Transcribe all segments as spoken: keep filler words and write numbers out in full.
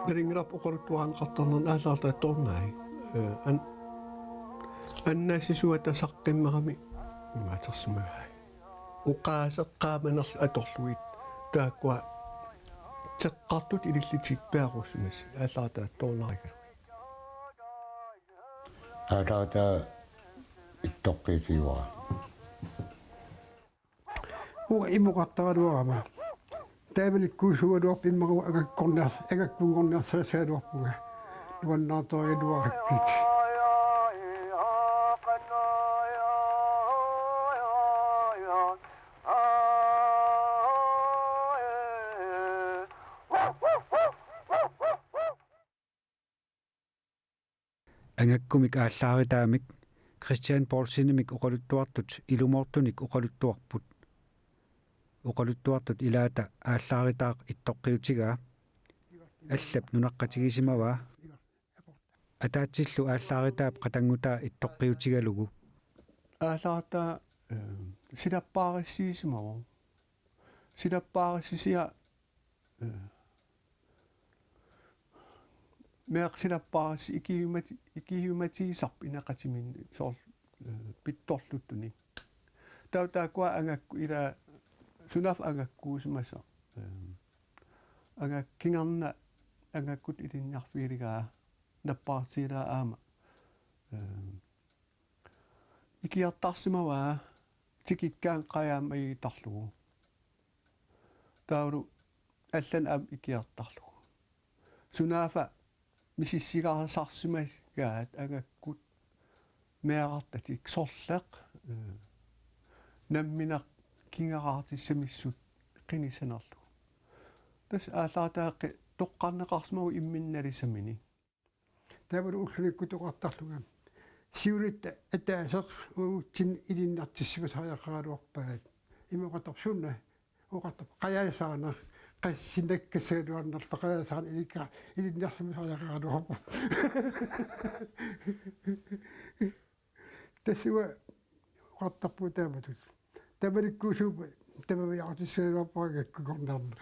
Nalunngilarput oqaluttuarineqartarnerni aallaartaat Tornai. Ee, an-, annaasisuata saqqummerami imaatersimavai. Oqaaseq qaamanerlu atorlugit taakkua teqqartut ilillutik piareersimasut aallaartaat Tornaigalugit. Aallaartaat ittoqqiutigaara. Uanga imoqartaraluarama. Taamanikkuusuugaluarpoq immaqa angakkorniar-, angakkunngorniarsarigaluarpunga. Nuannaartorigaluarakkit. Angakkumik aallaaritaamik Christian Poulsenimik oqaluttuartut ilumoortunik oqaluttuarput. Oqaluttuartut ilaata aallaaritaaq ittoqqiutigaa. Allap nunaqqatigisimavaa. Ataatsillu aallaaritaap qatanngutaa ittoqqiutigalugu. Aallaaritaa, ee, silappaarussiisimavoq. Silappaarussisia, ee, meeqqat silappaarussisoq ikiumat-, ikiumatigissavaa ineqatiminni soorlu, ee, pittorluttunik. Taava taakkua angakkut ila sunaaffa angakkuusimasoq. Ee, angak-, kingorna angakkut ilinniarfigigaa nappartiilaa aamma. Ee, ikiortarsimavaa tikikkaangat qajaammagittarlugu. Taavalu allanik aamma ikiortarlugu. Sunaaffa misissugaasarsimagaat angakkut meerartatik sorleq, ee, nammineq kingorartissamissut qinissanerlugu. Tassa aallaaritaaq toqqarneqarsimavoq imminnut ilisimani. Taavalu ullumikkut oqartarlunga. Siulitta ataaseq uagutsinnut ilinniartissimasariaqaraluarpaat. Ima oqartarpa suna? Oqartarpa qajaasaarneq. Qassinnakkassaluarnerpa qajaasaarneq ilikka ilinniarsimasariaqaraluarpoq. Tassa uanga oqartarpunga taamatut. Taamanikkuusuup tamaviaartissagaluarpara angakkunngorniarneq.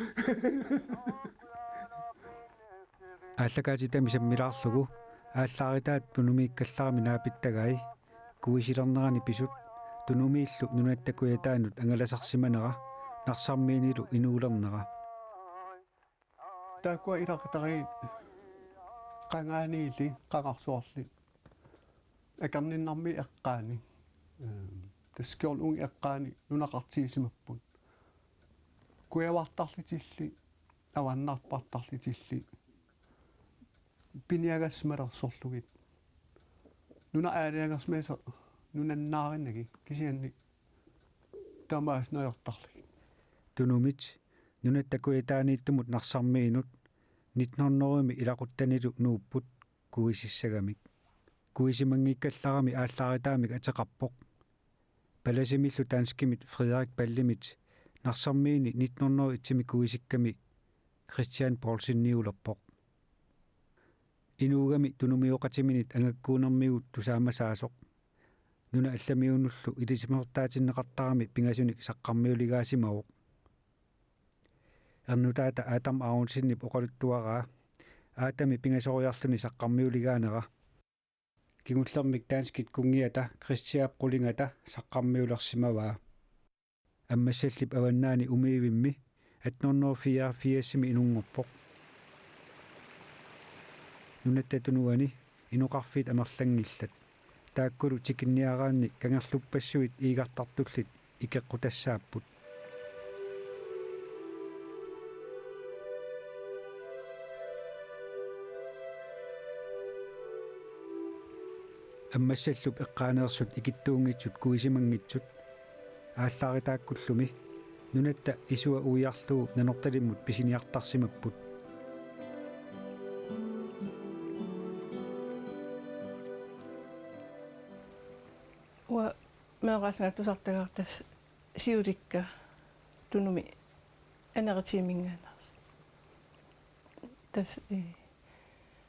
Aallakaatitami sammilaarlugu aallaaritaat tunumiikkallarami naapittagai kuisilernerani pisut Tunumiillu Nunatta Kujataanut angalasarsimanera Narsarmiinilu inuulernera. Taakkua ilaqutariit qangaaniilli, qangarsuarli. Akornanniarmi eqqaani. Ehm, tassa Skjold Ung eqqaani nunaqartigisimapput. Kujavartarlutilli, avannarpartarlutilli. Piniagassimalersorlugit. Nunap aalajangersimasoq nunannaarinagit kisianni tamaasa najortarlugit. Tunumit Nunatta Kujataaniittumut Narsarmiinut nitten hundredemi ilaquttanilu nuupput kuisissagamik. Kuisimanngikkallarami aallaaritaamik ateqarpoq. Palasimillu danskimit Frederik Pallemit Narsarmiini nitten hundrede og et-imi kuisikkami Christian Poulseniulerpoq. Inuugami tunumioqatiminit angakkuunermigut tusaamasaasoq. Nunat allamiunullu ilisimasortaatinneqartarami pingasunik saqqarmiuligaasimavoq. Ernutaata Adam Aronsenip oqaluttuaraa Adami pingasoriarluni saqqarmiuligaanera. Kingullermik danskit kunngiata Kristiap qulingata saqqarmiulersimavaa. Ammassallip Avannaani Umiivimmi atten hundrede fireogfirsimi inunngorpoq. Nunatta Tunuani inoqarfiit amerlanngillat. Taakkulu tikinniaraanni kangerluppassuit iigartartullit ikeqqutassaapput. Ammassallup eqqaaneersut ikittuunngitsut kuisimanngitsut aallaaritaakkullumi nunatta isua uiarlugu Nanortalimmut pisiniartarsimapput. Uanga meeraallunga tusartagara tassa siulikka Tunumi aneritiiminngaanneersoq. Tassa, ee,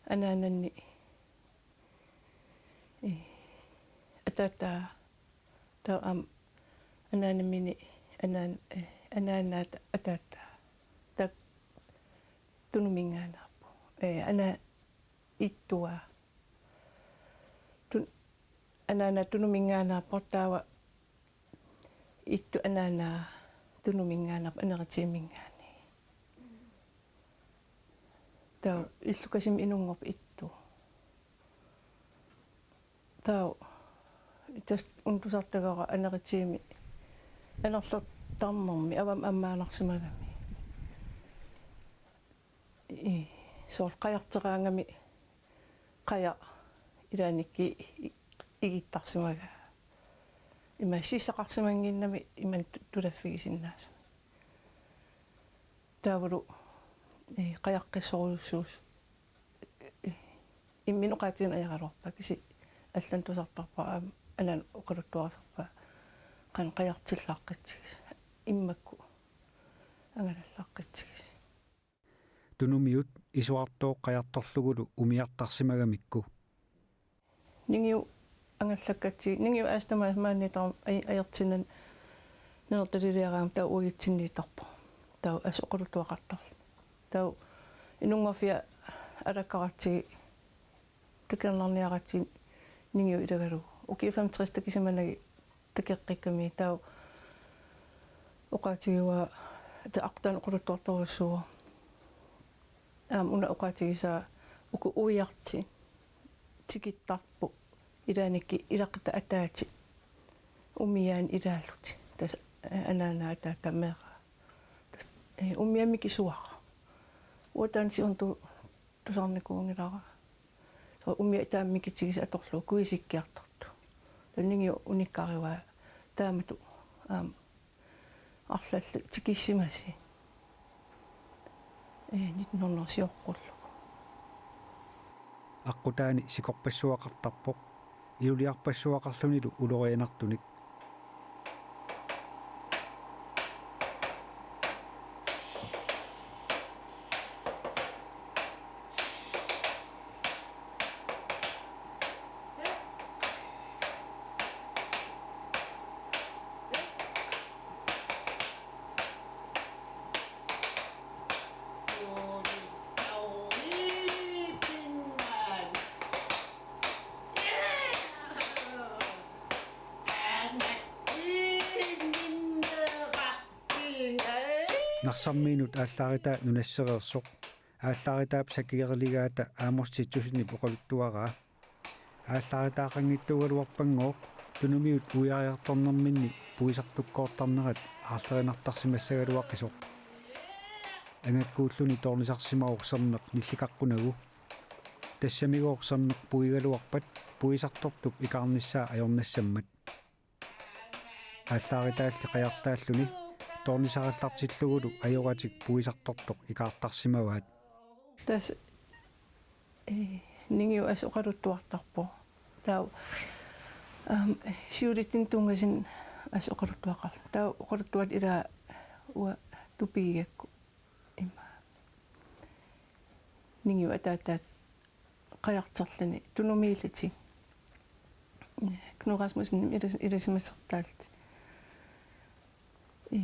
anaananni, ee, ataataa, taava aamma anaanamini anaan-, ee, anaanaata ataata. Taava Tunumiingaannaavoq. Ee, ana ittua. Tun-, anaana Tunumiingaannaavoq taava ittu anaana Tunumiingaannaavoq Aneritiimiingaanniit. Taava illukasimi inunngorpoq ittu. Taava tassa una tusartagara Aneritiimi anerlertarnermi avammut ammaanarsimagami. Ii, soorlu qajarteraangami qajaq ilaannikkut i-, igittarsimagaa. Ima sissaqarsimannginnami ima tu-, tulaffigisinnaasami. Taavalu, ee, qajaqqissorujussuusoq, ee, imminut oqaatigineq ajorluarpaa, kisianni allanut tusartarpara aamma anaanap oqaluttuarisarpaa qanoq qajartillaaqqissigisi, immakkut angalallaaqqissigisi. Tunumiut isorartooq qajartorlugulu umiartarsimagamikku. Ningiu angallakkatsigit, ningiu aasama maaniittarami aj-, ajortinani nanertaliliaraangama taava uagutsinniittarpoq. Taava assut oqaluttuaqartarluni. Taava inunngorfia alakkaratsigit, takornarniaratsigit ningiu ilagalugu. Ukiut femogtres takisimanagit takoqqikkami taava oqaatigivaa, taava aqqutaani oqaluttuartorujussuuvoq. Aamma una oqaatigisaa uku uiarti tikittarput ilaannikkut ilaquttat ataatsip umiaani ilaallutik. Tassa, ee, anaana ataata meeraq. Tassa, ee, umiamik isuara. Uanga taanna siorna tu-, tusarnikuunngilara. Soorlu umiaq taama mikitigisoq atorlugu kuisikkiartortoq. Taava ningiu unikkaarivaa taamatut aamma arlallit tikissimasut. Ee, nitten hundrede sioqqullugu. Aqqutaani sikorpassuaqartarpoq, iluliarpassuaqarlunilu ulorianartunik. Narsarmiinut aallaaritaat nunassereersoq, aallaaritaap sakigerigaata Amos Titussenip oqaluttuaraa. Aallaaritaaqanngittuugaluarpanngooq Tunumiut uiariartornerminni puisartukkoortarnerat aarlerinartarsimassagaluaqisoq. Angakkuulluni toornisarsimavoq sermeq nillikaqqunagu. Tassamigooq sermeq puigaluarpat puisartortup ikaarnissaa ajornassammat. Aallaaritaalli qajartaalluni toornisarallartillugulu ajoratik puisartortoq ikaartarsimavaat. Tassa, ee, ningiu assut oqaluttuartarpoq. Taava, aamma, siulitsinni tunngasuni assut oqaluttuaqarluni. Taava oqaluttuat ilaa uanga tupigigakku ima. Ningiu ataataat qajartorluni tunumiillutik. Knud Rasmussenimit ilis-, ilisimasortaallutik. Ee,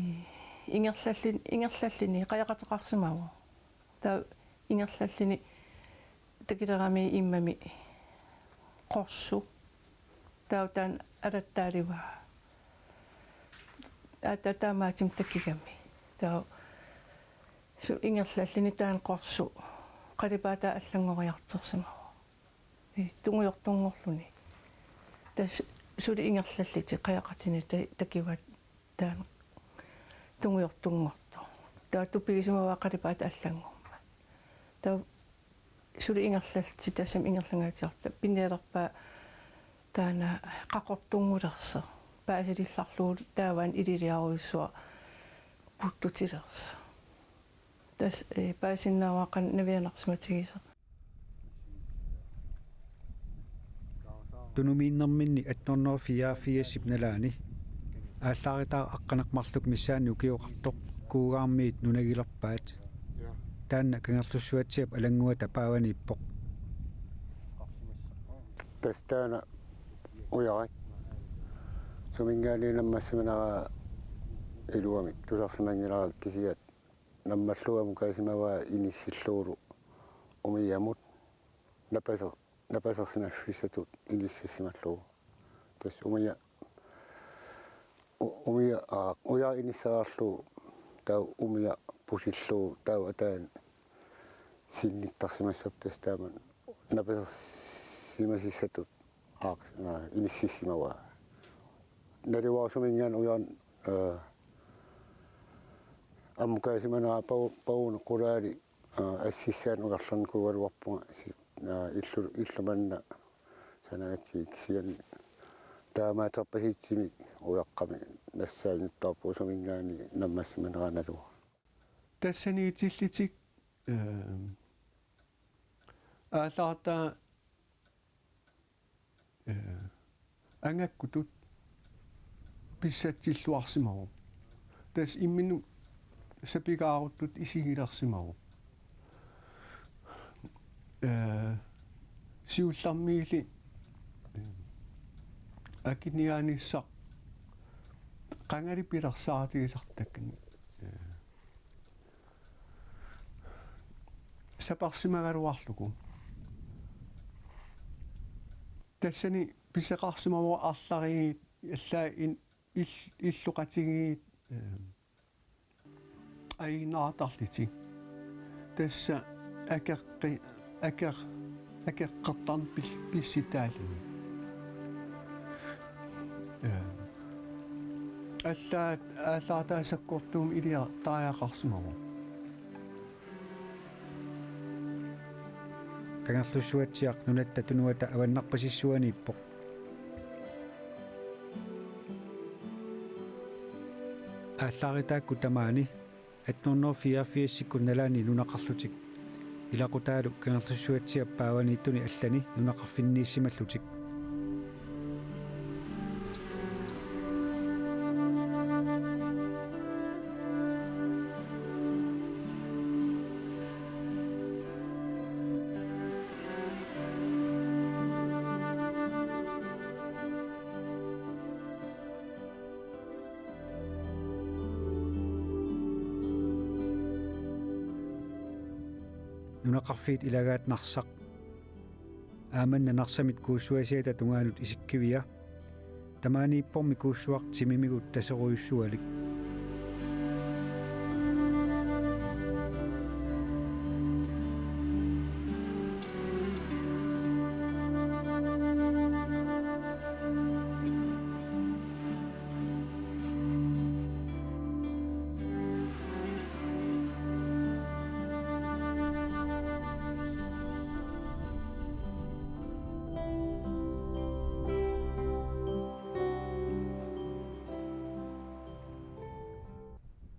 ingerlallin-, ingerlalluni qajaqateqarsimavoq. Taava ingerlalluni takulerami immami qorsu. Taava taanna alattaalivaa. Aatsaat taamaattumik takugami. Taava suli ingerlalluni taanna qorsu qalipaataa allanngoriartorsimavoq. Ee, tungujortunngorluni. Tassa suli ingerlallutik qajaqatinik ta-, takuaat taanna tungujortunngortoq. Taava tupigisimavaat qalipaataa allanngormat. Taava suli ingerlallutik tassami ingerlangaatsiarlutik pinialerpaat taanna qaqortunngulersoq. Paasilillarlugu taavaana ililiarujussuaq puttutilersoq. Tassa, ee, paasinnaavara qanoq navianarsimatigisoq. Tunumiinnerminni atten hundrede fireogfirsip nalaani aallaaritaaq aqqaneq-marluk missaanni ukioqartoq Kuugaarmiit nunagilerpaat. Taanna Kangerlussuatsiaap alannguata paavaniippoq. Tassa taanna ujarak. Suminngaanniit nammassimanera iluamik tusarsimanngilara, kisianni nammallugu amukaasimavaa inissillugulu umiamut napaser-, napasersimaffissatut inississimallugu. Tassa umia-, u-, umia-, aa, ujaaq inissereerlugu taava umia pusillugu taava ataani sinnittarsimassappat tassa taama napasersimasissatut aaq-, aa, inississimavaa. Naluara suminngaanniit ujaaq, aa, amukaasimanera pavu-, pavunut qulaani, aa, assissaani ujarlernikuugaluarpunga si-, aa, illu-, illu manna sanaatsigit, kisianni taamaaterpasitsisumik ujaqqamik nassaanngitsoorpugut suminngaanniit nammassimanera naluara. Tassaniitillutik, ehm, aallaartaa, eh, angakkutut pissatsilluarsimavoq. Tassa imminut sapigaaruttutut isigilersimavoq. Eh, siullermiilli, eh, akiniaanissaq qangali pilersaarutigisartakkanik, eh, sapersimagaluarlugu. Tassani pisoqarsimavoq arlariit, allaat in-, ill-, illoqatigiit, eh, ajunaartarlutik. Tassa akeqqi-, akeq-, akeqqertarneq pis-, pissutaalluni. Eh, allaat, aallaartaa sakkortuumik iliortariaqarsimavoq. Kangerlussuatsiaq nunatta tunuata avannarpasissuaniippoq. Aallaaritaakku tamaani atten hundrede fireogfirsikkut nalaanni nunaqarlutik ilaqutaalu Kangerlussuatsiap paavaniittuni allani nunaqarfinniissimallutik. Nunaqarfiit ilagaat Narsaq. Aamanna Narsamit kuussuasiata tungaanut isikkivia. Tamaaniippormi kuussuaq timimigut taserujussualik.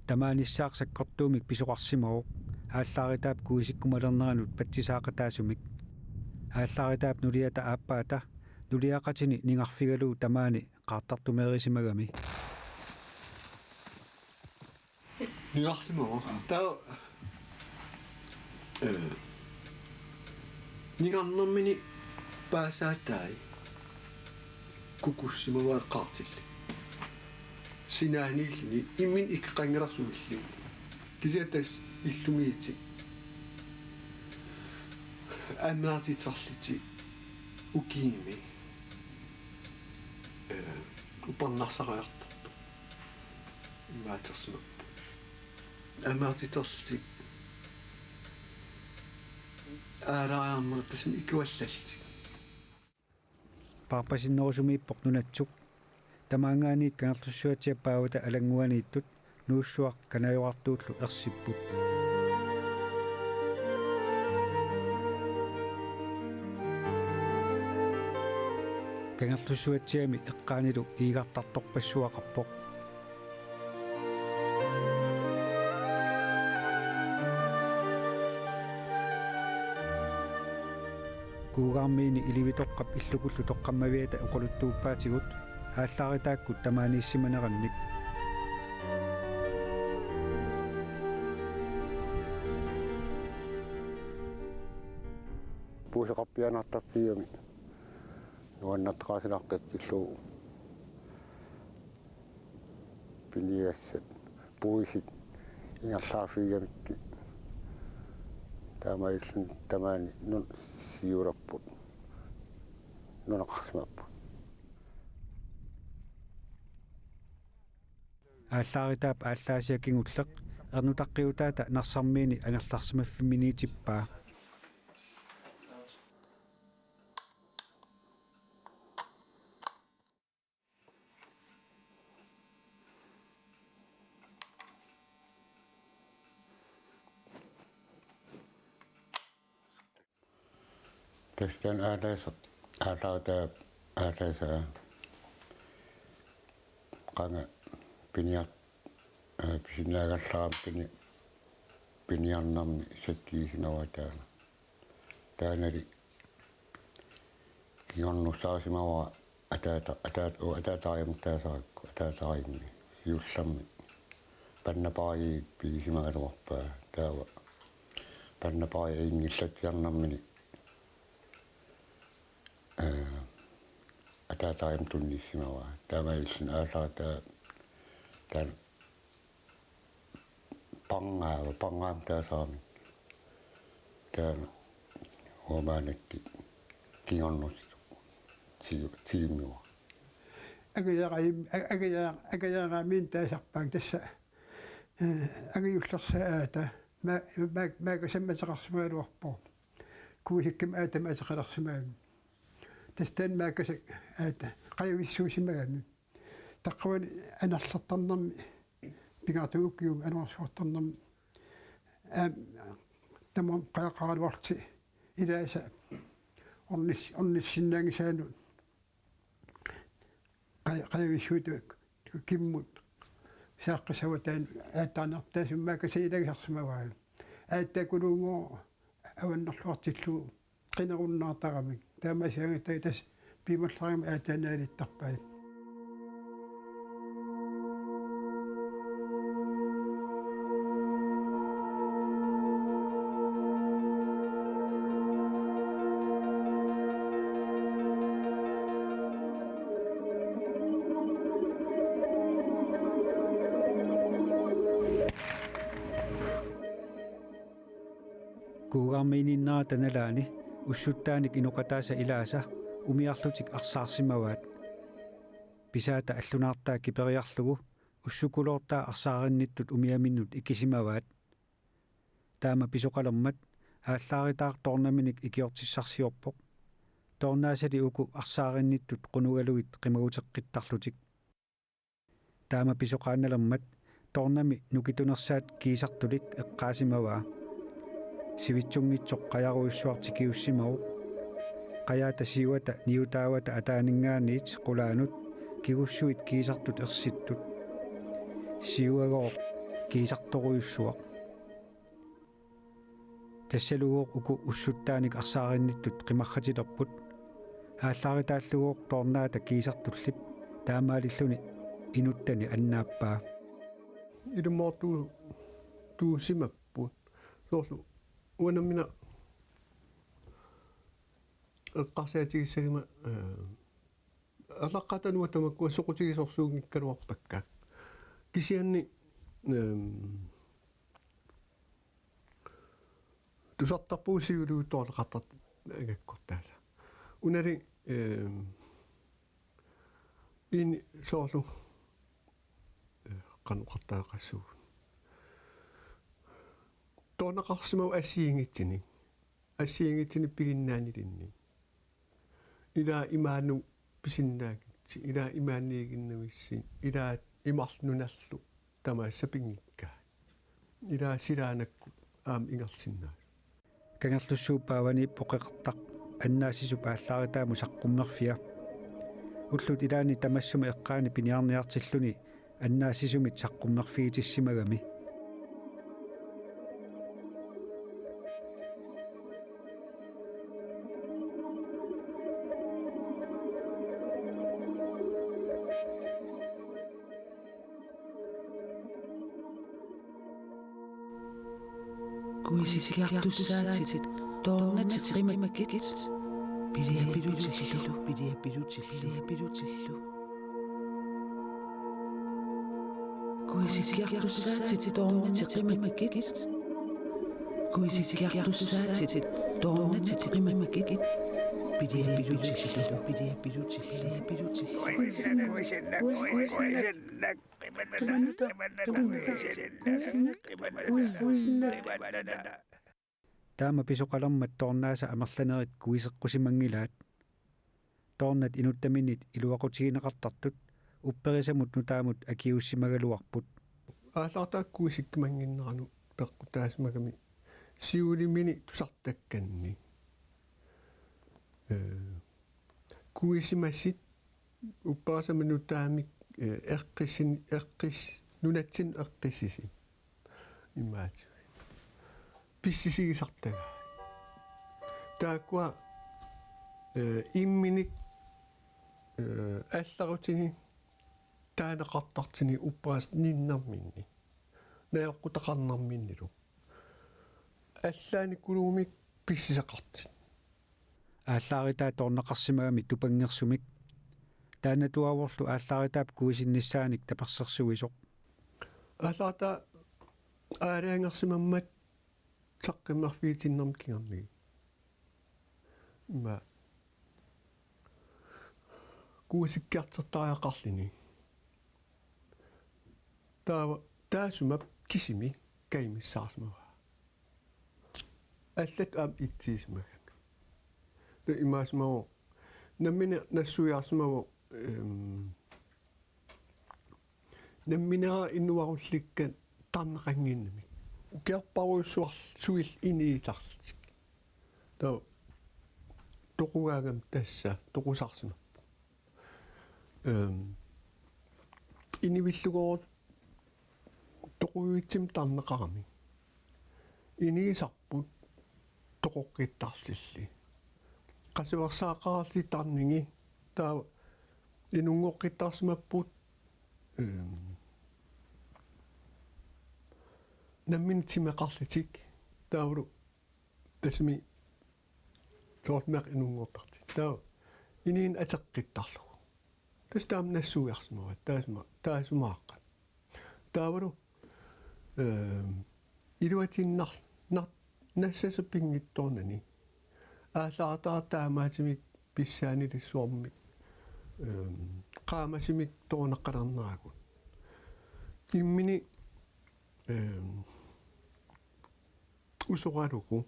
Tamaanissaaq sakkortuumik pisoqarsimavoq, Aallaaritaap kuisikkumalerneranut patsisaaqataasumik. Aallaaritaap nuliata aappaata nuliaqatini ningarfigalugu tamaani qaartartumeerisimagami. Ningarsimavoq. Taava, eh, ningarnermini paasaatai kukussimavaa qaartillit. Sinaaniilluni imminut ikeqanngilaat sumilluunniit. Kisianni tassa illumiittut ammaatiterlutik ukiumi, eh, upernarsariartortut imaattorsimavoq. Ammaatiterlutik aalaariarmata tassani ikuallallutik. Paarpasinnerusumiippoq nunatsuk. Tamaanngaanniit Kangerlussuatsiap paavata Alannguaniittut Nuussuaq Kanajoqartuullu ersipput. Kangerlussuatsiami eqqaanilu iigartartorpassuaqarpoq. Kuugaarmiini Ilivitoqqap illukullu toqqammaviata oqaluttuuppaatigut Aallaaritaakku tamaaniissimanerannik. Puuseqarpiaannartartigigami nuannertaqarsinnaqqissillugu. Piniagassat puisit ingerlaarfigigamikkit. Taamaalilluni tamaani nun siulerput nunaqarsimaapput. Aallaaritaap Aallaasiaq kingulleq ernutaqqiutaata Narsarmiini angerlarsimaffimminiitippaa. Tassa taanna Aallaasiaq, Aallaaritaap Aallaasiaq qanga piniar-, aa, pisinnaagallarami pini-, piniarnermi sakkigisimavaa taanna. Taannali kingornussaasimavara ataata-, ataat-, uu, ataatariammut taasarakku, ataatariammi siullermi pannapaajik pigisimagaluarpaa, taava pannapaajik ajunngilaatsiarnermini, ee, ataatariammut tunnissimavaa. Taamaalilluni Aallaaritaap taanna pangaa-, pangaamik taasaramik. Taanna uanga maannakkut kingornussaq siu-, siumivara. Angajara-, a-, angajara-, angajaraamiit taasarpaanga tassa. Ee, angajullersaat aata. Ma-, ma-, maakasaq ateqarsimagaluarpoq. Kuisikkami aatami ateqalersimagami. Tassa taanna maakasaq aata qajavissuusimagami. Taqqavani anerlertarnermi, pingaartumik ukiumi anorersuartarnermi, aamma, tamarmi qajaqaraluarlutik ilaasa ornis-, ornissinnaanngisaannut qaj-, qajavissuutut kimmut saaqqissavaa taanna aatsaannartoq, tassami maakasaq ilagisarsimavaa. Aatsaat Kuluunngooq avannarluartillugu qinerunnaartaramik. Taamaasiaannarlugu tassa piumallarnermik aatsaat naalittarpai. Kuugarmiinnera nalaani ussuttaanik inoqataasa ilaasa umiarlutik arsaarsimavaat. Pisaata allunaartaa kiperiarlugu ussukkuloortaa arsaarinnittut umiaminnut ikisimavaat. Taama pisoqalermat Aallaaritaaq Toornaminik ikiortissarsiorpoq. Toornaasali uku arsaarinnittut qunugalugit qimaguteqqittarlutik. Taama pisoqaannalermat Toornami nukittunersaat kiisartulik eqqaasimavaa. Sivitsunngitsoq qajarujussuaq tikiussimavoq. Qajaata siuata niutaavata ataaninngaanniit qulaanut kigussuit kiisartut ersittut. Siuagooq kiisartorujussuaq. Tassalugooq uku ussuttaanik arsaarinnittut qimarratilerput. Aallaaritaalugooq Toornaata kiisartullip taamaalilluni inuttani annaappaa. Ilumoortuusimapput. Soorlu uanga nammineq eqqarsaatigissagukkama, ee, aallaqqaataani uanga tamakkua soqutigisorsuunngikkaluarpakka. Kisianni, em, tusartarpugut siulliullutik toorneqartartut angakkortaasa. Unali, em, ini soorlu, ee, qanoq oqartariaqassuugut. Toorneqarsimavoq assigiinngitsunik. Assigiinngitsunik piginnaannilinnik. Ilaa imaanut pisinnaagitsi, ilaa imaanniiginnavissi, ilaa imarlu nunarlu tamaasa sapinngikkaat. Ilaa silaannakkut aamma ingerlasinnaasut. Kangerlussuup paavani poqeqertaq annaassisup aallaaritaamut saqqummerfia. Ullut ilaanni tamassuma eqqaani piniarniartilluni annaassisumit saqqummerfigitissimagami. Kuisikkiartussaatit toornatit qimakkit. Piliapilutillu, piliapilutillu, piliapilutillu. Kuisikkiartussaatit toornatit qimakkit. Kuisikkiartussaatit toornatit qimakkit. Piliapilutillu, piliapilutillu, piliapilutillu. Taama pisoqalermat toornaasa amerlanerit kuiseqqusimanngilaat. Toornat inuttaminit iluaqutigineqartartut upperisamut nutaamut akiuussimagaluarput. Aallaartaaq kuisikkimannginneranut peqqutaasimagami siulimini tusartakkanni. Ee, kuisimasut upperisamut nutaamik, ee, eqqissin-, eqqis-, nunatsinni eqqissisut. Imaattoq. Pissisigisartagaat. Taakkua, ee, imminik, ee, allarutini taaneqartartuni upperisaq ninnerminni. Najoqqutaqarnerminnilu. Allaanikuluumik pissisaqartut. Aallaaritaat toorneqarsimagami tupanngersumik. Taannatuaavorlu Aallaaritaap kuisinnissaanik tapersersuisoq. Aallaartaaq aalajangersimammat saqqummerfigitinnermik kingornagit. Ima kuisikkiartortariaqarluni. Taava taassuma kisimi kajumissaarsimavaa. Allatut aamma itsiisimagami. Taava imaassimavoq nammineq nassuiarsimavoq, ehm, nammineq inuarullikkat tarneqannginnamik. Ukiorparujussuarsuillu inigisarlutik. Taava toqugaangami tassa toqusarsimapput. Ehm, inivillugoorut toqujuitsimik tarneqaramik. Inigisarput toqoqqittarluni. Qasuersaaqarlutik tarnigi taava inunngoqqittarsimapput, ehm, nammineq timeqarlutik taavalu tassami soorlu meeqqat inunngortartut. Taava inigineq ateqqittarlugu. Tassa taama nassuiarsimavaat, taassuma, taassumaaqqat. Taavalu, ehm, iluatinnar-, nar-, nassasoq pinngitsoornani. Aallaartaaq taamaattumik pissaanilissuarmik, ehm, qaamasumik toorneqalernerakkit. Immini, ehm, usoralugu.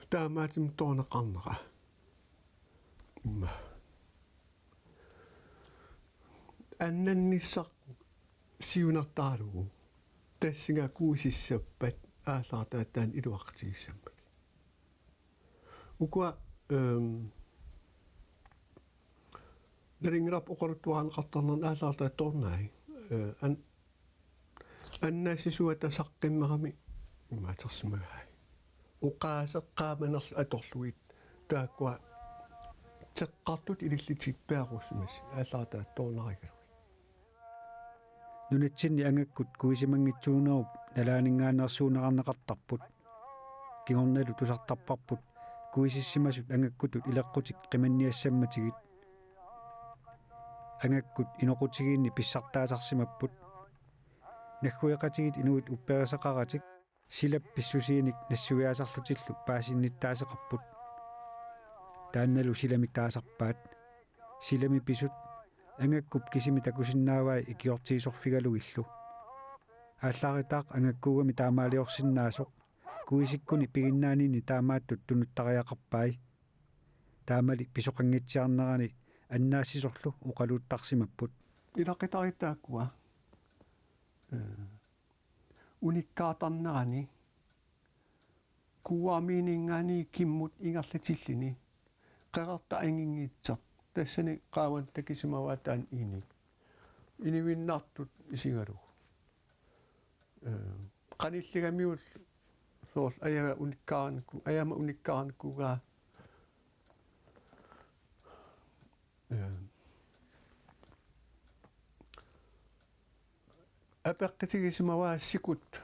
Taamaattumik toorneqarnera. Ima. Annannissaq siunertaralugu. Tassunga kuisissappat aallaartaaq taanna iluaqutigissammata. Ukua, ehm, nalunngilarput oqaluttuarineqartarnerni aallaartaaq toornai. Ee, an-, annaasisuata saqqummerami imaatersimagai. Oqaaseq qaamanerlu atorlugit taakkua teqqartut ilillutik peerussimasut aallaartaaq toornarigalugit. Nunatsinni angakkut kuisimanngitsuunerup nalaaninngaanneersuunerarneqartarput. Kingornalu tusartarparput kuisissimasut angakkutut ileqqutik qimanniassammatigit. Angakkut inoqutigiinni pissartaasarsimapput. Naggueqatigiit inuit upperisaqaratik silap pissusiinik nassuiaasarlutillu paasinnittaaseqarput. Taannalu silamik taasarpaat. Silami pisut angakkup kisimi takusinnaavai ikiortiisorfigalugillu. Aallaaritaaq angakkuugami taamaaliorsinnaasoq kuisikkuni piginnaanini taamaattut tunuttariaqarpai. Taamali pisoqanngitsiarnerani annaassisorlu oqaluuttarsimapput. Ilaqutariit taakkua, ee, unikkaartarnerani kuuarmiininngaanniit kimmut ingerlatilluni qeqertaq anginngitsoq. Tassani qaavanut takusimavaa taanna inik. Inuinnartut isigalugu. Ee, qanillugamiuk soorlu ajaga unikkaarniku-, ajama unikkaarnikuugaa. Ee, apeqqutigisimavaa sikut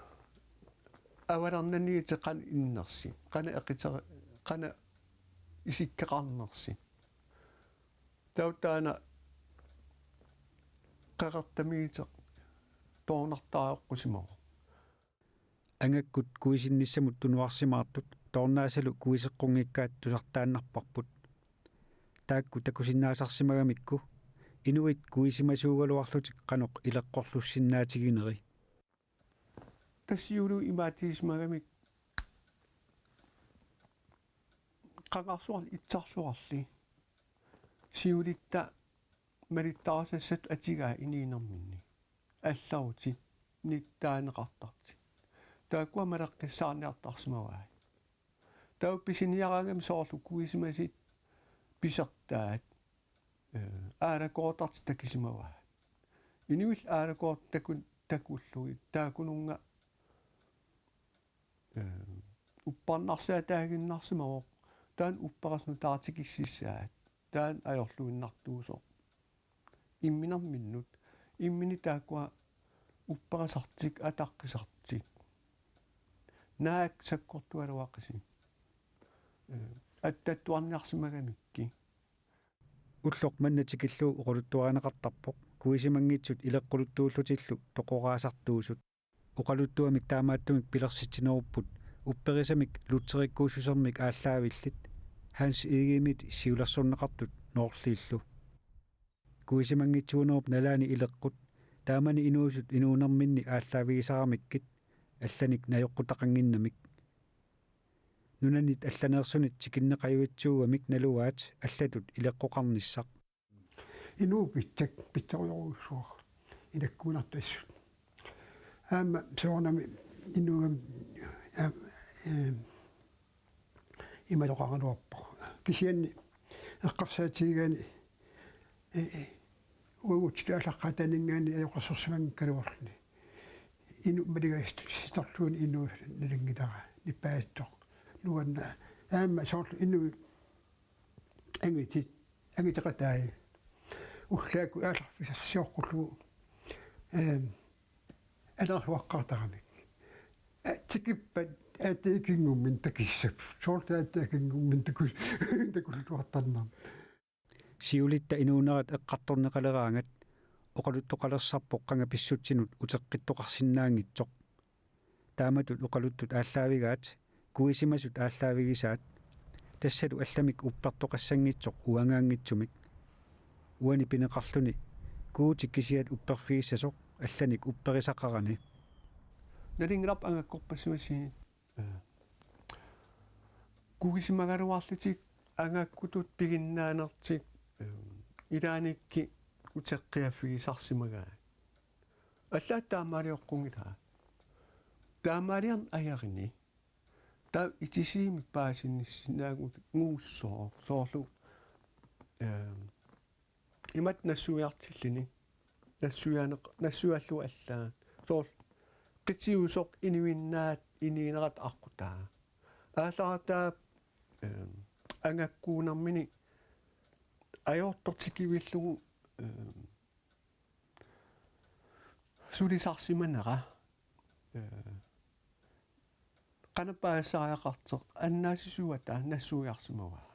avalernaniit qanoq innersi, qanoq eqiter-, qanoq isikkoqarnersi. Taava taanna qeqertamiittoq toornartariaqqusimavoq. Angakkut kuisinnissamut tunuarsimaartut toornaasalu kuiseqqunngikkaat tusartaannarparput. Taakku takusinnaasarsimagamikku inuit kuisimasuugaluarlutik qanoq ileqqorlussinnaatigineri. Tassa siulliit imaatigisimagamik qangarsuarli itsarluarli siulitta malittarisassat atigaa inuunerminni. Allarutit, nittaaneqartartut. Taakkua maleqqissaarniartarsimavaat. Taava pisiniaraangamik soorlu kuisimasut pisortaat, eh, aalakoortartut takusimavaat. Inuillu aalakoortut taku-, takullugit taakkununnga, eh, upparnarsaataaginnarsimavoq, taanna upperaq nutaartikkississaat, taanna ajorluinnartuusoq. Imminerminnut, imminut taakkua upperisartik, ataqqisartik. Naak sakkortugaluaqisi. Eh, attattuarniarsimagamikkit. Ulloq manna tikillugu oqaluttuarineqartarpoq kuisimanngitsut ileqquluttuullutillu toqoraasartuusut. Oqaluttuamik taamaattumik pilersitsinerupput upperisamik lutserikkuussusermik aallaavillit Hans Egedemit siulersorneqartut Noorliillu. Kuisimanngitsuunerup nalaani ileqqut taamani inuusut inuunerminni aallaavigisaramikkit allanik najoqqutaqannginnamik. Nunanit allaneersunit tikinneqajuitsuugamik naluaat allatut ileqqoqarnissaq. Inuup pitsat pitsarujorujussuaq ilakkuunartut assut. Aamma soorunami inuugami aamma, eem, imaluqaraluarpoq. Kisianni eqqarsaatigigaanni, e, e, uagutsitut aallaqqaataaninngaanniit ajoqersorsimanngikkaluarluni. Inuk maligassutut sitorluunniit inuup nalunngilara, nipaattoq. Nuanna aamma soorlu inuit angutit, anguteqatai. Ullaakkut aallarfissarsiorlugu, eem, alersuaqqaartaramik. A, tikippat aatavikinngumminni takissap. Soorlu aatavikinngumminni taku-, takulluartarnera. Siulitta inuunerat eqqartorneqaleraangat oqaluttoqalersarpoq qanga pissutsinut uteqqittoqarsinnaanngitsoq. Taamatut oqaluttut aallaavigaat, kuisimasut aallaavigisaat, tassalu allamik uppertoqassanngitsoq uangaanngitsumik. Uani pineqarluni Guuti kisiat upperfigissasoq allanik upperisaqarani. Nalunngilarput angakkorpassuit, eh, kuisimagaluarlutik angakkutut piginnaanertik, eh, ilaannikkut uteqqiaffigisarsimagaat. Allaat taamaalioqqunngilaa. Taamaaliorneq ajorini. Taava itisuumik paasisinnaanngussaaq soorlu, ehm, imatut nassuiartilluni. Nassuianeq-, nassuiallugu allaat. Soorlu qitiusoq inuinnaat inuunerat aqqutaa. Aallartaa, ehm, angakkuunermini ajortortikkuillugu, ehm, sulisarsimanera, eh, qanoq paasisariaqartoq annaasisuata nassuiarsimavaa.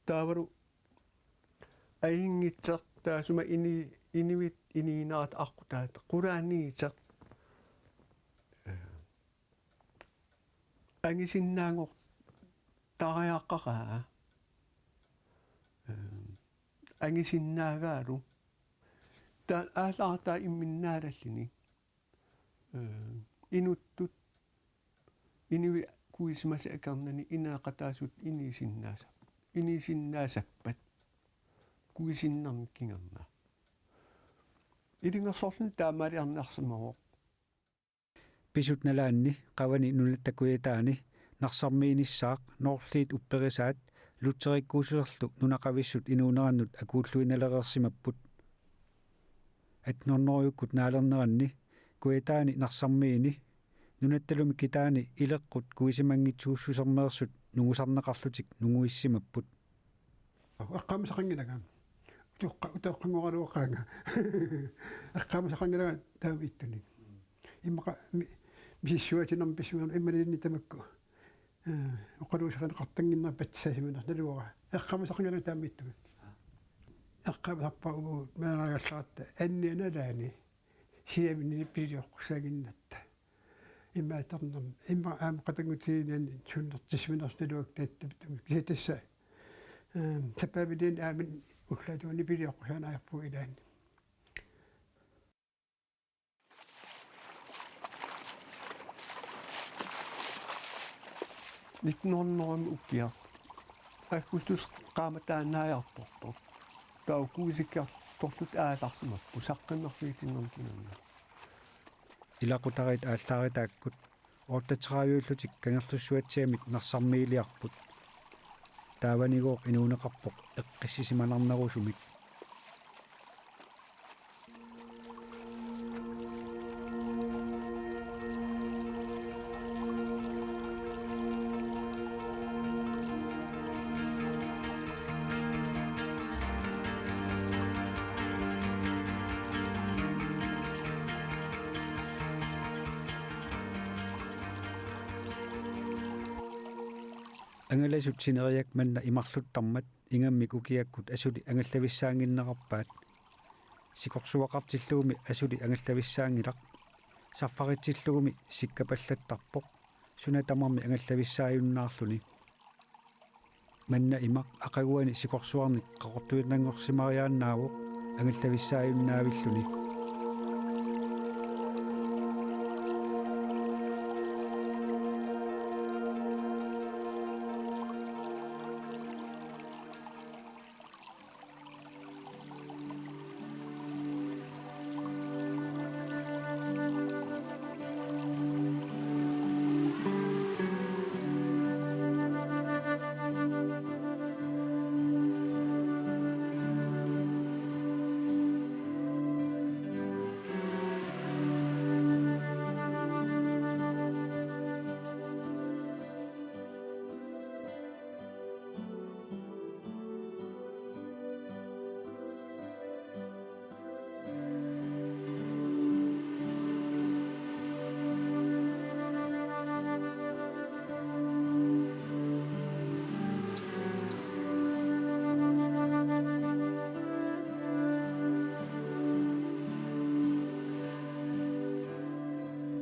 Taavalu ajunngitsoq taassuma ini-, inuit inuunerat aqqutaat qulaaniittoq, eh, angusinnaanngortariaqaraa. Eh, angusinnaagaalu. Taava aallartaa imminnaalilluni. Eh, inuttut, inuit kuisimasut akornanni inuiaqataasut inuusinnaasa-, inuusinnaasappat. Kuisinnermik kingorna. Ilungersorluni taamaaliorniarsimavoq. Pisut nalaanni qavani nunatta Kujataani Narsarmiinissaaq Noorliit upperisaat lutserikkuussuserlu nunaqavissut inuunerannut akuulluinnalereersimapput. Attenhundredekkut naalerneranni Kujataani Narsarmiini nunattalumi Kitaani ileqqut kuisimanngitsuussusermeersut nungusarneqarlutik nunguissimapput. Eqqaamasaqanngilanga. Utoqqa-, utoqqanngoraluaqaanga. Eqqaamasaqanngilanga taama ittunik. Immaqa mi-, misissuaatinermik pissutigalugu imaluunniit tamakku. Eh, oqaluuserineqartannginnerput saasimanerlugu. Eqqaamasaqanngilanga taama ittumik. Eqqaamasarpara uagut meeraagallaratta annianalaani. siaminni pilioqqussaaginnatta. Immaqa atornermi, immaqa aamma qatanngutigiinnianni sunnertissimanersoq naluaktaattup tumi. Kisianni tassa, ehm, sapaamilian aamma ullaatuani pilioqqusaanngilaq ilaanni. Nitten hundrede ukiaq. Augustus qaammatip taanna ajortortoq. Taava kuisikkiartorlutik aallarsimapput saqqummerfigitinnermik kingorna. Ilaqutariit aallaritaakkut otteogtredive-llutik Kangerlussuatsiamit narsarmiiliarput. Taavanigooq inuuneqarpoq eqqissisimanarnerusumik. Angalasut sineriak manna imarluttarmat ingammik ukiakkut asuli angallavissaannginnerarpaat. Sikorsuaqartillugumi asuli angallavissaanngilaq. Sarfaritsillugumi sikkapallattarpoq. Suna tamarmi angallavissaajunnaarluni. Manna imaq aqaguani sikorsuarnik qaqortuinnanngorsimariaannaavoq angallavissaajunnaavilluni.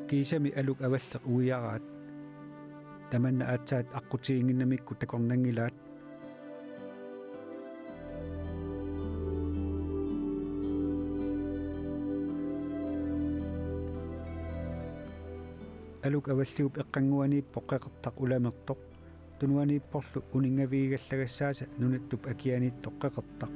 Kiisami aluk avalleq uiaraat. Tamanna aatsaat aqqutiginnginnamikkut takornanngilaat. Aluk avalliup eqqannguaniippoq qeqertaq ulamertoq. Tunuaniipporlu uninngavigigallagassaasa nunattup akianiittoq qeqertaq.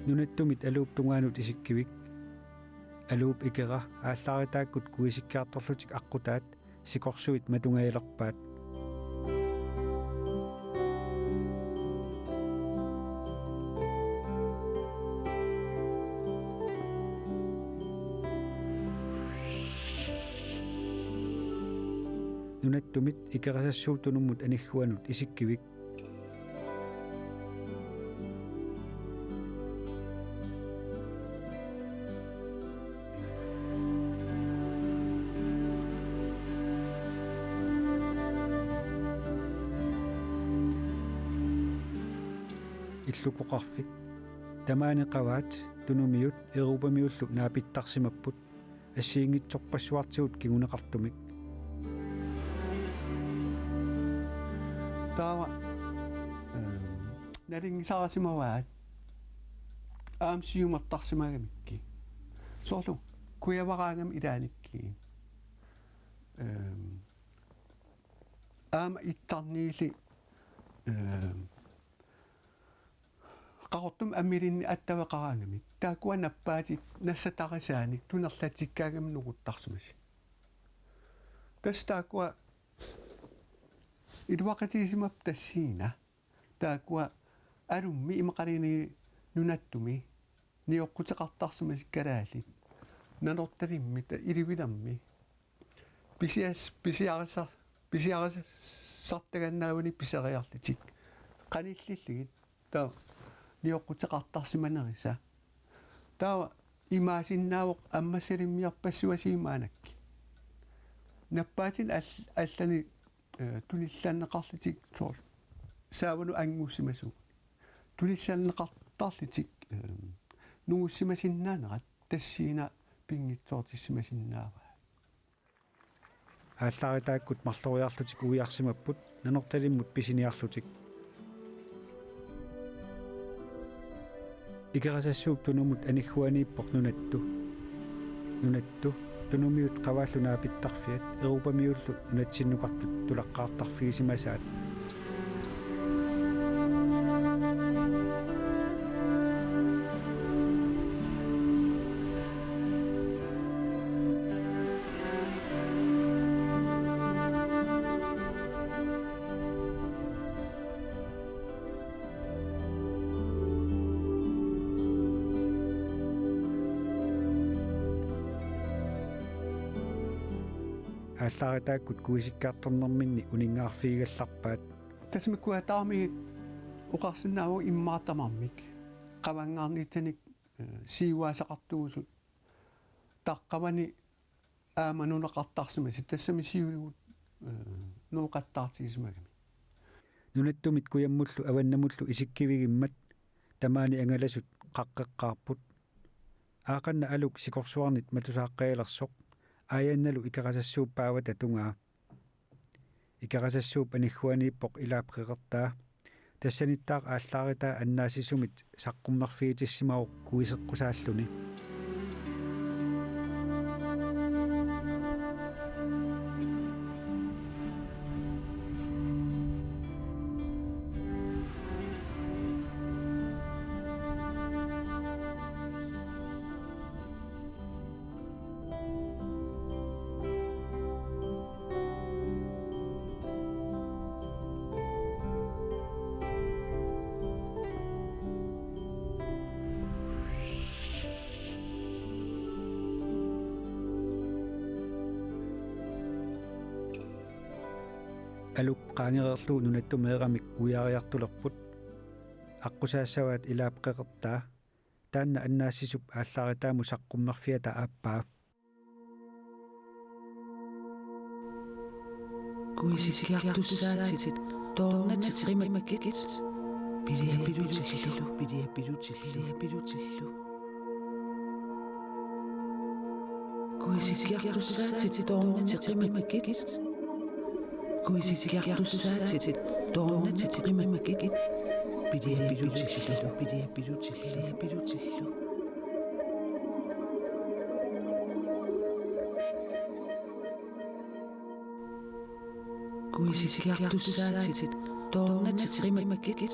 Nunattumit aluup tungaanut isikkivik. Aluup ikera aallaritaakkut kuisikkiartorlutik aqqutaat sikorsuit matungajalerpaat. Nunattumit Ikerasassuup tunummut anigguanut isikkivik. Illukoqarfik. Tamaani qavaat tunumiut Europamiullu naapittarsimapput. Assigiinngitsorpassuartigut kinguneqartumik. Taava, ehm, nalunngisarasimavaat aamma siumertarsimagamikkit. Soorlu kujavaraangami ilaannikkut. Ehm, aamma ittarniili, ehm, Qaqortumik ammilinnik attaveqaraangamik. Taakkua nappaatit nassatarisaanik tunerlatsikkaangamik nunguttarsimasut. Tassa taakkua iluaqutigisimappat tassaniipput. Taakkua alummi imaluunniit nunattumi nioqquteqartarsimasut kalaallit. Nanortalimmi, ta-, ilivilermi. Pisias-, pisiarisa-, pisiarisartagannaavani pisariarlutik. Qanillillugit. Taava nioqquteqartarsimanerisa. Taava Imaasinnaavoq ammassalimmiorpassuasiit maannakkut. Nappaatinik all-, allanik, eh, tunillanneqarlutik soorlu saavanut angussimasut. Tunillanneqartarlutik, eh, nungussimasinnaanerat tassani pinngitsoortissimasinnaavaa. Aallaaritaakkut marloriarlutik uiarsimapput Nanortalimmut pisiniarlutik. Ikerasassuup tunumut anigguaniippoq Nunattu. Nunattu, tunumiut Qavaallu naapittarfiat Europamiullu nunatsinnukartut tulaqqaartarfigisimasaat. Aallaritaakkut kuisikkiartornerminni uninngaarfigigallarpaat. Tassami kujataarmiit oqarsinnaavoq immaqa tamarmik qavanngaarnitsanik, eh, siuaasaqartuusut taqqavani aamma nunaqartarsimasut, tassami siuligut, eh, nooqattaartigisimagami. Nunattumit kujammullu avannamullu isikkivigimmat tamaani angalasut qaqqeqqaarput. Aaqqanna Aluk sikorsuarnit matusaaqqajalersoq, aajannalu Ikerasassuup paavata tungaa. Ikerasassuup anigguaniippoq Ilaap Qeqertaa. Tassanittaaq aallaaritaa annaassisumit saqqummerfigitissimavoq kuiseqqusaalluni. Aluk qaangereerlugu nunattumeeramik uiariartulerput. Aqqusaassavaat Ilaap Qeqertaa, taanna annaassisup aallaaritaamut saqqummerfiata aappaa. Kuisikkiartussaatit toornatit qimakkit. Piliapilutillu, piliapilutillu, piliapilutillu. Kuisikkiartussaatit toornatit qimakkit. Kuisikkiartussaatit toornatit qimakkit. Piliapilutillu, piliapilutillu, piliapilutillu. Kuisikkiartussaatit toornatit qimakkit.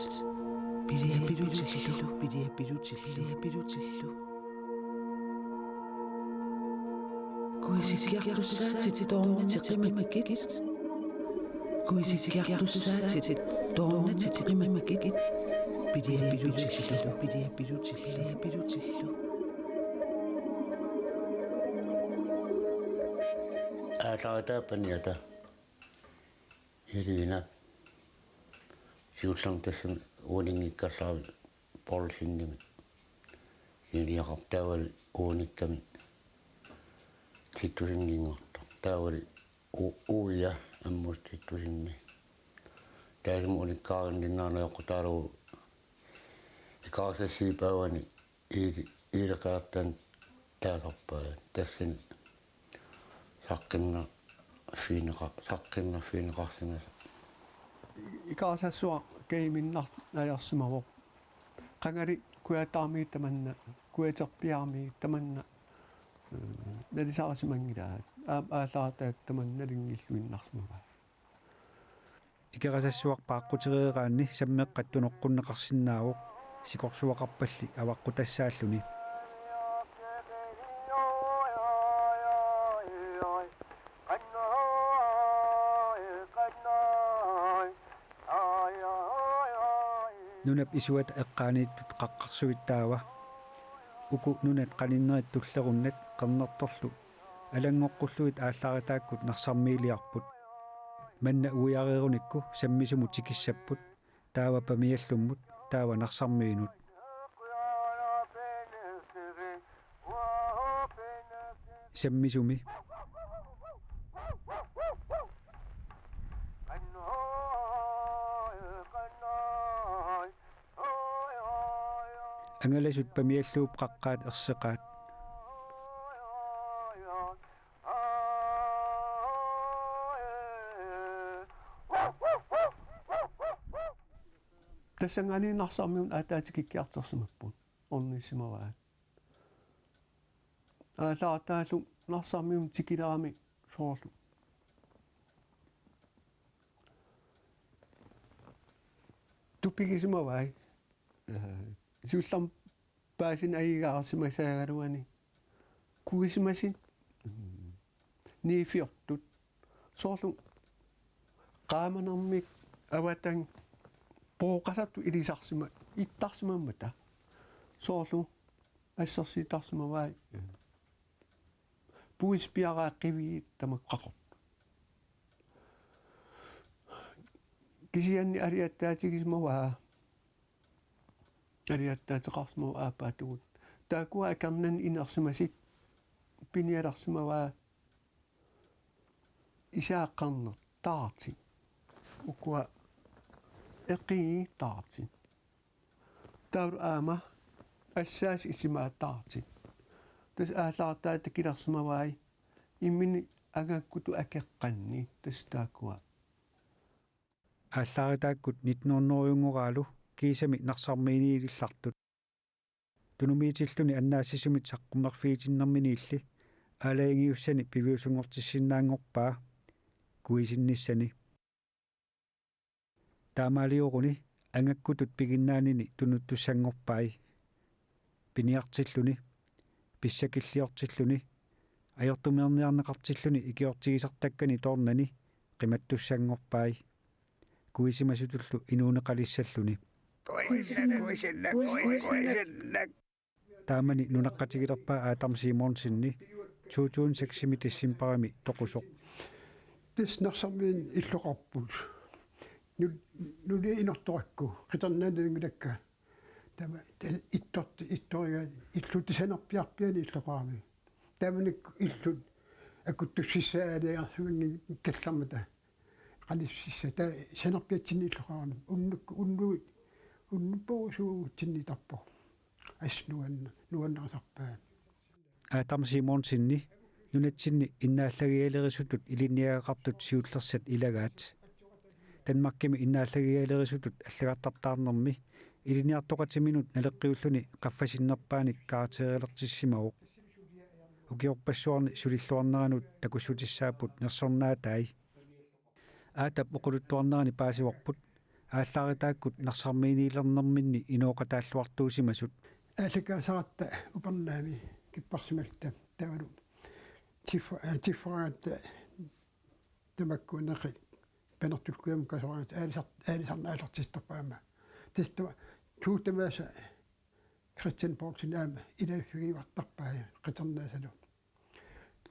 Piliapilutillu, piliapilutillu, piliapilutillu. Kuisikkiartussaatit toornatit qimakkit. Kuisikkiartussaatit toornatit qimakkit. Piliapilutillu, piliapilutillu, piliapilutillu. Aallaaritaap paniata Elina. Siullermik tassami uuninngikkallarami Poulsenimik. Siuliaqarpoq taavali uunikkami Titusinninngortoq. Taavali u-, uia ammut Titusinni. Taasami unikkaarinninnaanajoqqu taavalu Ikerasassuup paavani Iili, Iili Qeqertaanut taasarpaat tassani saqqummerfigineqa-, saqqummerfigineqarsimasoq. Ikerasassuaq kajuminneq ajorsimavoq. Qangali kujataarmiit tamanna, kujaterpiaarmiit tamanna, eh, nalisarisimanngilaat. Aap, aallaaritaat tamanna nalinngilluinnarsimavaat. Ikerasassuaq paaqqutereeraanni sammeqqat tunoqqunneqarsinnaavoq, sikorsuaqarpalli avaqqutassaallutik. Nunap isuata eqqaaniittut qaqqarsuit taava. Uku nunat qaninnerit tullerunnat qernertorlu alanngoqqullugit aallaritaakkut Narsarmiiliarput. Manna uiareerunikku sammisumut tikissapput, taava Pamiallummut, taava Narsarmiinut. Sammisumi. Angalasut pamialluup qaqqaat erseqaat. Tassanngaanniit Narsarmiunut aatsaat tikikkiartorsimapput. Ornissimavaat. Aallaartaallu Narsarmiunut tikilerami soorlu tupigisimavai. Siullermik paasineq ajugaarsimasaagaluani. Kuisimasut. Niifiortut. Soorlu qaamanermik avatangiinik pooqasartut ilisarsima-, ittarsimammata. Soorlu assersuuttarsimavai. Puisit piareersimapput tamakku qaqortut. Kisianni aliattaatigisimavaa. Aliattaateqarsimavoq aappaatigut. Taakkua akornanni inersimasut pinialersimavaat isaaqqarneq taartut. Ukua eqii taartut. Taava aamma assaasut itimaat taartut. Tassa aallaartaata takilersimavai imminut angakkutut akeqqanni tassa taakkua. Aallaartaakkut nitten hundredenngoraalu kiisami Narsarmiiniilillartut. Tunumiitilluni annaassisumit saqqummerfigitinnerminiilli aalajangiussani piviusunngortissinnaanngorpaa kuisinnissani. Taamaalioruni angakkutut piginnaanini tunuttussanngorpai. Piniartilluni, pissakilliortilluni, ajortumeerniarneqartilluni ikiortigisartakkani toornani qimattussanngorpai. Kuisimasutullu inuuneqalissalluni. Taamani nunaqqatigilerpaa Adam Simonsenip to tusind seks-imi decembarimi toqusoq. Tassa Narsarmiini illoqarput. Nu-, nuliat inortorakku, qitornaat nalunngilakka. Taama, ta-, ittorti-, ittoriga, illutit sanerpiarpiani illoqarami. Taamanikkut illut akuttussissaaliarsimanngikkallarmata. Qanissutissat taava sanerpiatsinni illoqarami. Unnuk-, unnuit, unnupporusuutsinni tarpoq. Assut nuanna-, nuannarisarpaat. Adam Simonsenip nunatsinni innaallagialerisutut ilinniagaqartut siullersat ilagaat. Danmarkimi innaallagialerisutut allagartartaarnermi ilinniartoqatiminut naleqqiulluni qaffasinnerpaanik karakterilertissimavoq. Ukiorpassuarni sulilluarneranut takussutissaapput nersornaatai. Aatap oqaluttuarnerani paasivarput, aallaartaakkut Narsarmiiniilernerminni inooqataalluartuusimasut. Aallakaasaratta upernaami kipparsimalluta taavalu tiffa-, eh, tiffaraangatta tamakkuinnaqi panertullu kujammukasoraangatta aalisar-, aalisarneq aallartittarpaa aamma. Tassa taava suut tamaasa Christian Poulsen aamma ilaaffigiuartarpai qitornaasalu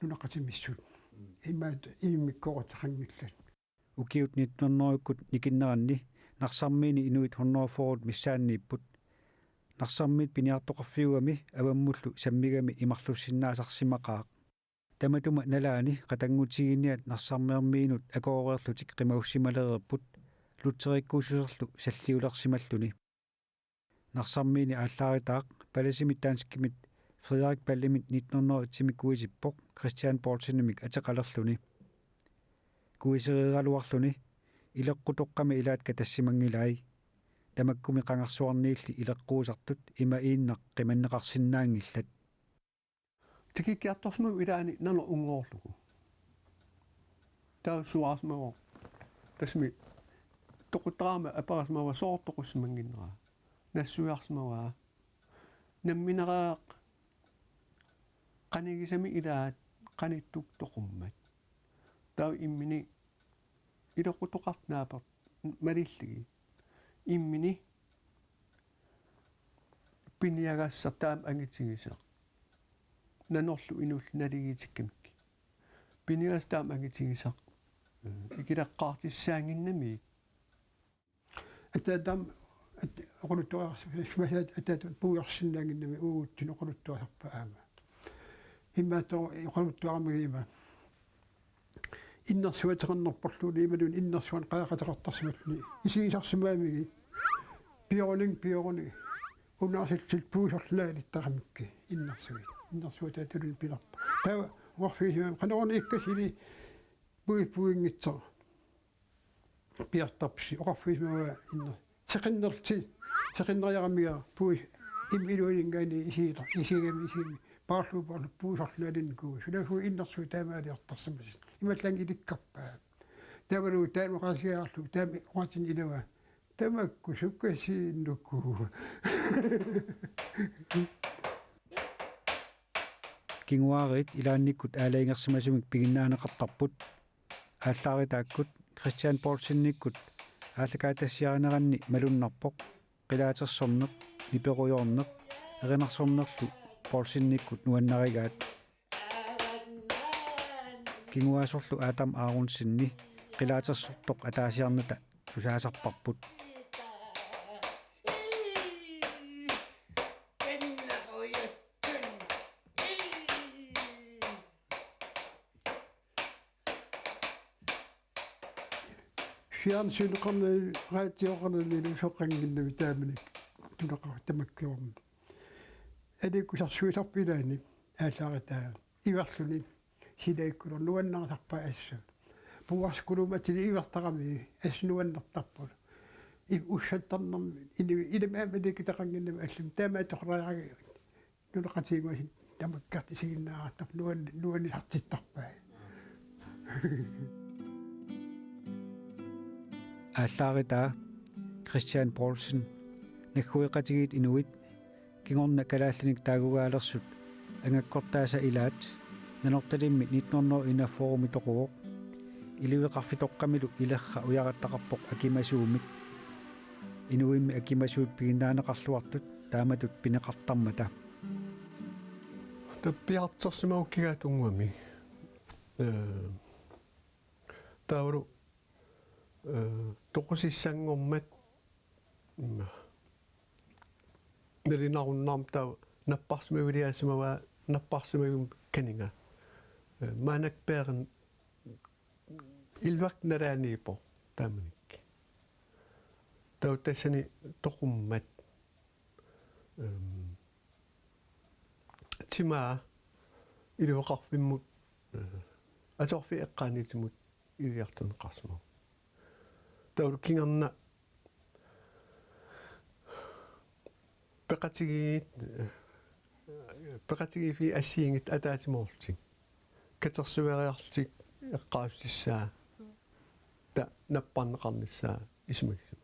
nunaqqatimissut. Imaat immikkoortitaqanngillat. Ukiut nitten hundredekkut nikinneranni Narsarmiini inuit hundrede fyrre missaanniipput. Narsarmiit piniartoqarfiugami avammullu sammigami imarlussinnaasarsimaqaaq. Tamatuma nalaani qatanngutiginiat Narsarmiinut akoreerlutik qimagussimalereerput, Lutherikkuussuserlu salliulersimalluni. Narsarmiini aallaartaaq palasimit danskimit Frederik Pallemit nitten hundrede og et-imi kuisippoq Christian Poulsenimik ateqalerluni. Kuisereeraluarluni ileqqutoqqami ilaat katassimanngilai. Tamakkumi qangarsuarniilli ileqquusartut ima iinnaq qimanneqarsinnaanngillat. Tikikkiartorsimavoq ilaanni nanoq ungoorlugu. Taava suaarsimavoq. Tassami toquttaraama aperisimavoq sooq toqussimannginnera. Nassuiarsimavaa. Nammineq qanigisami ilaat qanittukkut toqummat. Taava imminut ileqqutoqartoq naapertoq malillugit. Imminut piniagassaq taama angitigisaq. Nanorlu inullu naligiitikkamikkit. Piniagassaq taama angitigisaq. Ikilaqqaartissaannginnamik. Ataataam at-, oqaluttuarissimasup ataataam puigorsinnaannginnami uagutsinnut oqaluttuasarpaa aamma. Immaqa oqaluttuaramigit ima innersuuteqarnerporluunniit imaluunniit innersuuneq qajaqateqartarsimalluni isigisarsimagamigit piorunit piorunit unaarsillutillu puisornaalittaramikku innersuit. Innersuutaa tulunik pilerpoq. Taava oqarfigisimagama qanoruna ikkasili puis puinngitsoq piartarpisi oqarfigisimagama inner-, seqinnerlutit, seqinneriaramiga puis imma iluaninngaanniit isigiler-, isigami, isigami, paarlugu, paarlugu puisornaalinnikuuvoq. Sunaaffa innersuut taamaaliortarsimasut. Imallaannaq ilikkarpaat. Taavalu taanna oqaasigaarlu, taama oqaatinik ilava. Tamakku sukkasiinnuku. Kinguaariit ilaannikkut aalajangersimasumik piginnaaneqartarput. Aallaaritaakku Christian Poulsenikkut aallakaatitassiarineranni malunnarpoq, qilaatersorneq, niperujoorneq, erinarsornerlu Poulsenikkut nuannarigaat. Kinguaasorlu Adam Aronsenip qilaatersortoq ataasiarnata tusaasarparput. Fjernsynneqarnani, radioqarnani soqanngimmat taamani tunoqartarmat tamakkuami. Aliikkusarsuisarpoq ilaanni aallaaritaa iverluni silaikkulerlugu nuannarisarpaat assut. Puuarsikuluummat atili ivertarami assut nuannertarpoq. Ip ussattarnermi ini ilami aamma aliikkutaqannginnami allami taama atoqareriarlugit. Nunaqqatigiinnguit tamakkerlutik isiginnaartarput nuan-, nuannisartittarpai. Aallaaritaa Christian Poulsen, naggueqatigiit inuit kingorna kalaallinik taagugaalersut angakkortaasa ilaat Nanortalimmi nitten hundrede enogfyrremi toquvoq. Ilueqarfitoqqamilu ilerra ujarattaqarpoq akimasuumik. Inuimmi akimasuut piginnaaneqarluartut taamatut pineqartarmata. Tappiartorsimagukkiga tunngami. Eh, taavalu, eh, toqusissanngormat, mm, nalinarunnaarmat taava napparsimaviliaassimavaa, napparsimavimmi kaninga. Eh, maannakkut peerin illuartut nalaaniippoq taamanikkut. Taava tassani toqummat. Ehm, timaa ilueqarfimmut, eh, atorfik eqqaaniitimut iliartorneqarsimavoq. Taavalu kingorna peqatigiit, eh, peqatigiiffiit assigiinngitsut ataatsimoorlutik. Katersueriarlutik eqqaassutissat. Taava napparneqarnissaa isumagisumik.